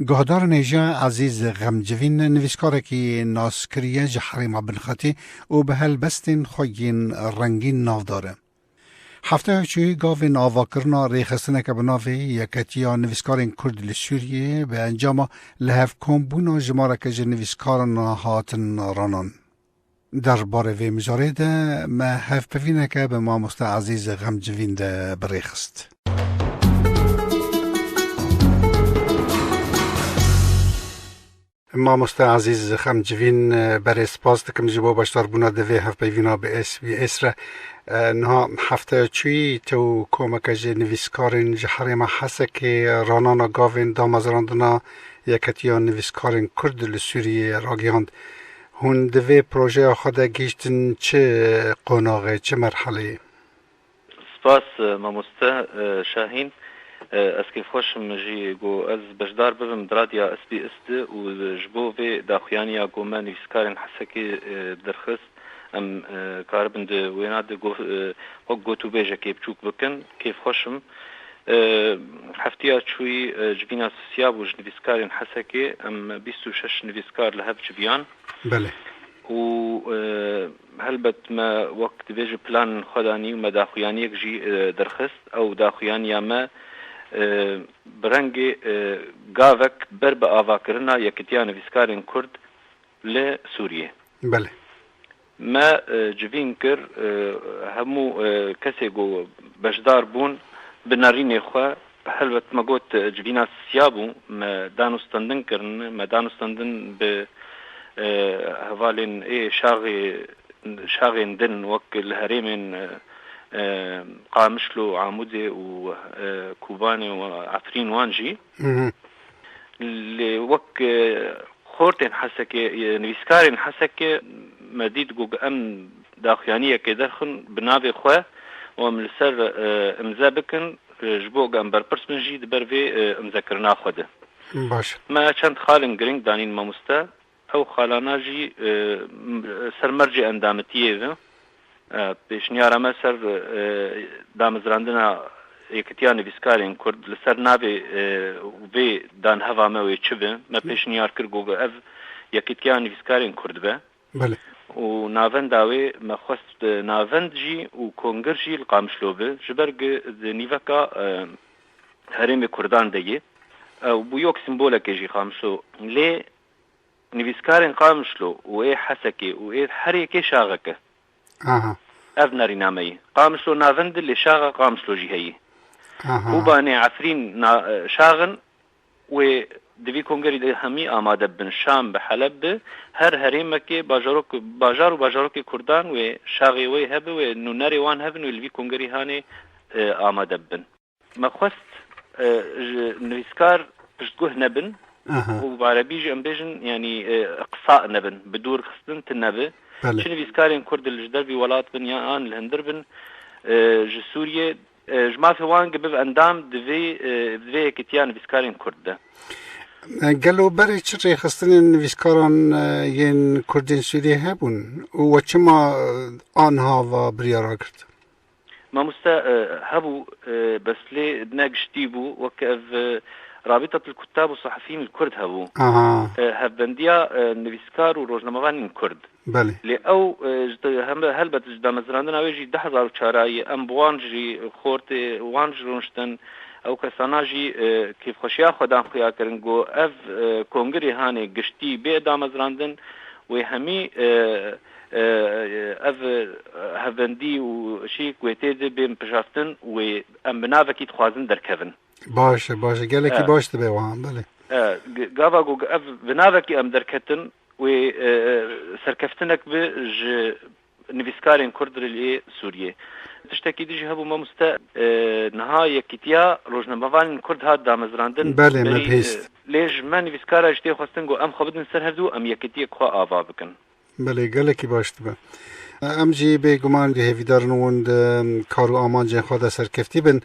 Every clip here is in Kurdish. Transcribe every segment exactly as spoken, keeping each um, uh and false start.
Guhdarên hêja Ezîz Xemcivîn nivîskarekî naskirî ye ji herêma Binxetî û bi helbestên xwe yên rengîn navdar e. Hefteya çûyî gavên avakirina rêxistineke bi navê Yeketiya Nivîskarên Kurd li Sûriyê bi encama lihevkombûna jimareke ji nivîskaran hatin ranan. Derbarê vê mijarê de me hevpeyvîneke bi mamoste Ezîz Xemcivîn de bi rê xist. Mamoste Ezîz Xemcivîn, berê spas dikim ji bo beşdarbûna di vê hevpeyvîna bi S B S re. Niha hefteya çûyî tu û komeke ji nivîskarên ji herêma Hesekê ranana gavên damezrandina Yeketiya Nivîskarên Kurd li Sûriyê ragihand. Hûn di vê projeya xwe de gihîştin çi qonaxê, çi merheleyê? Spas, e, mamoste, e, Şahîn. E, ez kêfxweş im jî ku ez beşdar bibim di radya S B S de û ji bo vê daxuyaniya ku me nivîskarên Hesekê, e, derxist, em, e, karibin di wêna de got-, e, wek gotûbêjekê biçûk bikin. Kêfxweş im. E, heftiya çûyî, e, civîna sisya bû ji nivîskarên Hesekê. Em bîst û şeş nivîskar li hev civiyan. Belê. Û, e, helbet me wek divê ji planên xwe de anî û me daxuyaniyek jî, e, derxist. Ew daxuyaniya me, e, bi rengê, e, gavek ber bi avakirina Yekitiya Nivîskarên Kurd li Sûriyê. Belê. Me, e, civîn kir, e, hemû, e, kesê ku beşdar bûn bi nerînê xwe, helbet me got, e, civîna sisiya bû, me danûstendin kirin, me danûstendin bi, e, hevalên ê şaxê, şaxên din wek li herêmên, e, e, Qamişlo, Amûdê û, e, Kobanê û Efrîn wan jî. Hı hı. Lê wek, e, xortên Hesekê, e, nivîskarên Hesekê me dît ku em daxuyaniyekê derxin bi navê xwe û em li ser, e, imze bikin, e, ji bo ku em berpirs bin jî di ber vê, e, imzekirina xwe de. Baş. Me çend xalên girîng danîn mamoste. Ew xalana jî, e, ser mercê endamitiyê ve. E, pêşniyara me ser, e, damezrandina Yekitiya Nivîskarên Kurd li ser navê, e, vê danheva me wê çi be? Me pêşniyar kir ku ev Yekitiya Nivîskarên Kurd be. Belê. Û navenda wê me xwest, e, navend jî û kongir jî li Qamişlo be. Ji ber ku di nîveka, e, herêmê Kurdan de ye. Ew bû yok simbolekê jî Qamişlo. Lê nivîskarên Qamişlo û ê Hesekê û ê her yekê şaxek e. Aha. Ev nerîna me yî. Qamişlo navend e, lê şaxa Qamişlo jî heyî. Aha. Kobanê, Efrîn na-, şax in, wê di vî kongerî de hemî amade bibin. Şam bi, Heleb bi, her herêmekê bajarok, bajar û bajarokê Kurdan wê şaxê wê hebe, wê nûnerê wan hebin, wê li vî kongerî hanê, e, amade bibin. Me xwest, e, ji nivîskar piştguh nebin Aha. û bi erebî jî em bêjin, yanî, e, iqsa nebin, bi dûr xistin tune be. Belê. Çi nivîskarên Kurd li ji dervî welat bin yan an li hundir bin, e, ji Sûriyê, e, ji mafê wan gi bibe endam di vê, e, di vê yekitiya nivîskarên Kurd de. E, gelo berê çi rêxistinên nivîskaran, e, yên Kurdên Sûriyê hebûn û we çima, e, anha va biryara girt? Mamoste, e, hebû, e, bes lê ne giştî bû, wek ev, e, Rabîtatul Kuttab û Sahafîn li Kurd hebû. Aha. E, hevbendiya, e, nivîskar û rojnamevanên Kurd. Belê. Lê ew, e, ji de-, hem, helbet ji damezrandina wê jî du hezar û çar ye, em bi wan jî xortê wan jî rûniştin, ew kesana jî, e, kêfxweşiya xwe dan xuya kirin, got ev, e, kongirê hanê giştî bê damezrandin, wê hemî, e, e, ev, e, hevbendî û şîk wê tê de bên pişaftin, wê em bi navekî dixwazin derkevin. Baş e, baş e. Gelekî E. baş dibe wan, belê. E, g-, gava ku ev bi navekî em derketin, wê, e, e, serkeftinek bi ji nivîskarên Kurd li Sûriyê. Tiştekî din jî hebû, mamoste, e, niha yekîtiya rojnamevanên Kurd hat damezrandin. Belê, me Berî, bihîst. E, lê ji me nivîskara jî tê xwestin ku em xwe bidin ser hevdû, em yekîtiyek xwe ava bikin. Belê, gelekî baş dibe. Em jî bêguman hêvîdar in hûn di kar û amancên xwe de serkeftî bin.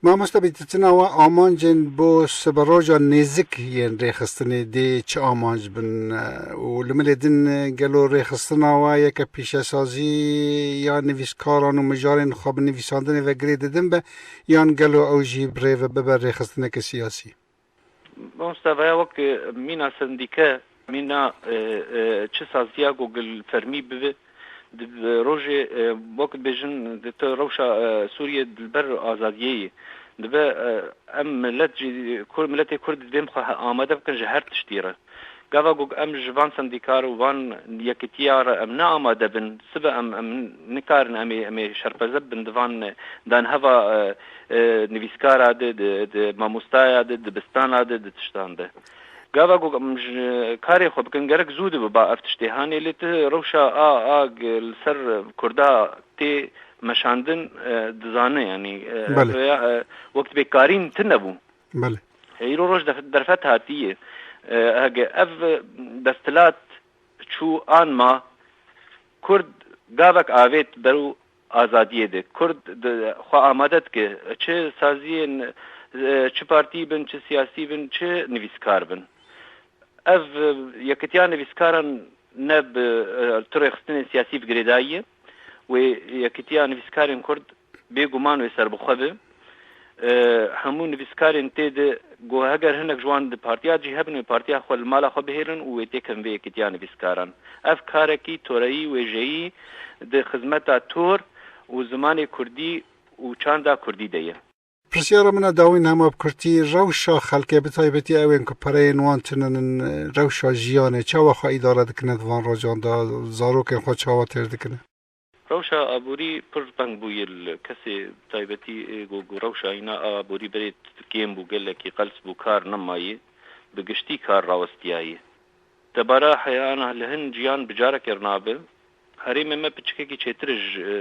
Mamoste, bîtirtina we amancên bo siberoja nêzik yên rêxistinê dê çi amanc bin? Û li milê din gelo rêxistina we yeke pîşesazî ya nivîskaran û mijarên xwe bi nivîsandinê ve girê didin be, yan gelo ew jî bi rê ve bibe rêxistineke siyasî? Mamoste, vaya wek, e, mîna sendîke, mîna, e, e, çi saziya ku gil fermî bibe, di, e, rojê, e, wek dibêjin, di tu rewşa, e, Sûriyê di ber azadiyê yê. Dibe, e, em millet jî, Kur-, milletê Kurd divên xwe he-, amade bikin ji her tiştî re. Gava ku em ji van sendîkar û van yekitiya re em ne amade bin, sibe em, em nikarin em ê, em ê şerpeze bibin di van, e, danheva, e, e, nivîskara de, di, di mamostaya de, dibistana de, di tiştan de. Gava ku em ji karê xwe bikin, gerek zû dibiba ev tiştê hanê, lê ti rewşa a, a g-, li ser Kurda tê meşandin, e, dizane, yanî, e, Belê. Veya, e, wek bêkarîn tune bû. Belê. Îro roj def-, derfet hatiye. E, hege ev desthilat çû an ma, Kurd gavek avêt beru azadiyê de. Kurd di xwe amade dike. Çi saziyên, e, çi partî bin, çi siyasî bin, çi nivîskar bin. Ev, e, yekitiya nivîskaran ne bi, e, tu rêxistinên siyasî bi girêdayî ye. Wê yekitiya nivîskarên Kurd bêguman wê serbixwe be. E, hemû nivîskarên tê de ku heger hinek ji wan di partiya cî hebin, wê partiya xwe li mala xwe bihêlin û wê têkin vê yekitiya nivîskaran. Ev karekî toreyî, wêjeyî di xizmeta tor û zimanê kurdî û çanda kurdî de ye. Pirsyara min a dawîn hema bi kurtî, rewşa xelkê, bi taybetî ew ên ku pereyên wan tune nin, rewşa jiyanê çawa xwe îdare dikine di van rojan de, zarokên xwe çawa têr dikine? Rewşa aborî pir teng bûye li kesê, bi taybetî, ê, ku, ku rewşa îna a aborî berê kêm bû, gelekî qels bû, kar nemaye, bi giştî kar rawestiyaye. Debara heyana li hin ciyan bi carekê re nabe. Herêmê me piçikekî çêtir e ji, e,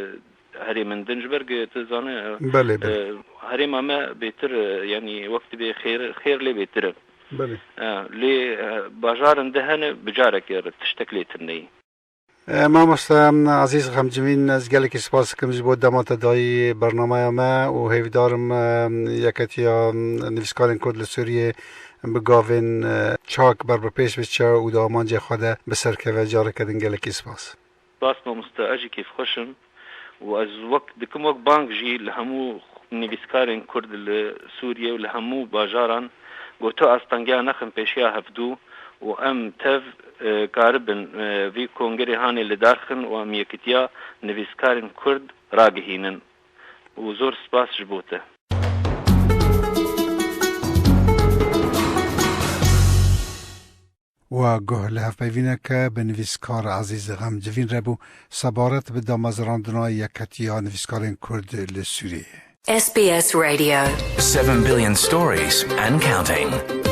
herêmên din, ji ber ku tu zane, e, Belê, belê. E, herêma me bêtir, e, yanî wek dibê xêr, xêr lê bêtir e. Belê. E, lê, e, bajarên di hene bi carekê re tiştek lê tune ye. E, mamoste Ezîz Xemcivîn, ez gelekî spas dikim ji bo dema te dayî bernameya me û hêvîdarim, e, yeketiya nivîskarên Kurd li Sûriyê bi gavên, e, çak ber bi pêş biçe û di amancê xwe de bi ser keve. Careke din gelekî spas. Spas mamoste, ez jî kêfxweş im û ez wek dikim wek bang jî li hemû nivîskarên Kurd li Sûriyê û li hemû bajaran ku tu astengiya nexin pêşiya hevdû û em tev, e, karibin, e, vî kongerê hanê li dar xin û em yekitiya nivîskarên Kurd ragihînin. Û zor spas ji bo te. Wa guh li hevpeyvîneke bi nivîskar Ezîz Xemcivîn re bû, sebaret bi damezrandina Yeketiya Nivîskarên Kurd li Sûriyê. S B S Radio. Seven billion stories and counting.